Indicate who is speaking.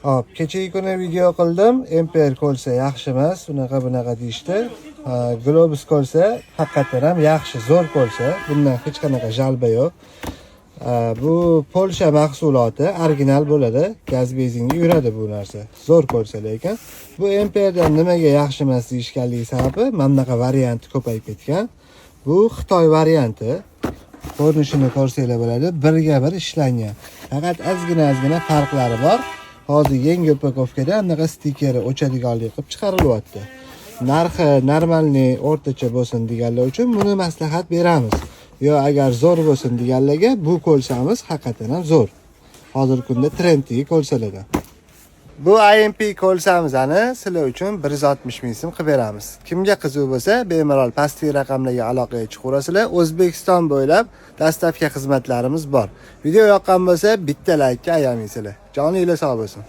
Speaker 1: Hop, kechagi kuni video qildim. MPR кольца yaxshi emas, unaqa bunaqa deyishdi. Ha, Globus кольца haqiqatan ham yaxshi, zo'r кольца. Bundan hech qanaqa жалоба yo'q. Ha, bu Polsha mahsuloti, original bo'ladi. Gaz benzinga yuradi bu narsa. Zo'r кольца lekin. Bu MPRdan nimaga yaxshi emas deyishganligi sababi mana bunaqa varianti ko'payib ketgan. Bu Xitoy varianti. Ko'rinishini ko'rsanglar bo'ladi. Birga bir ishlangan. Faqat ozgina ozgina farqlari bor. Hozir yangi упаковка da anaqa stikeri o'chadiganlik qilib chiqarilyapti. Narxi нормальный, o'rtacha bo'lsin deganlar uchun buni maslahat beramiz. Yo agar zo'r bo'lsin deganlarga bu кольца miz haqiqatan ham zo'r. Hozirgi kunda trenddagi кольца lardan. Bu IMP кольца mizni sizlar uchun 160 ming so'm qilib beramiz. Kimga qiziq bo'lsa, bemalol pastki raqamlarga aloqaga chiqaverasizlar. O'zbekiston bo'ylab доставка xizmatlarimiz bor. Video yoqqan bo'lsa, bitta laykka ayamaysizlar. Joninglar sog' bo'lsin.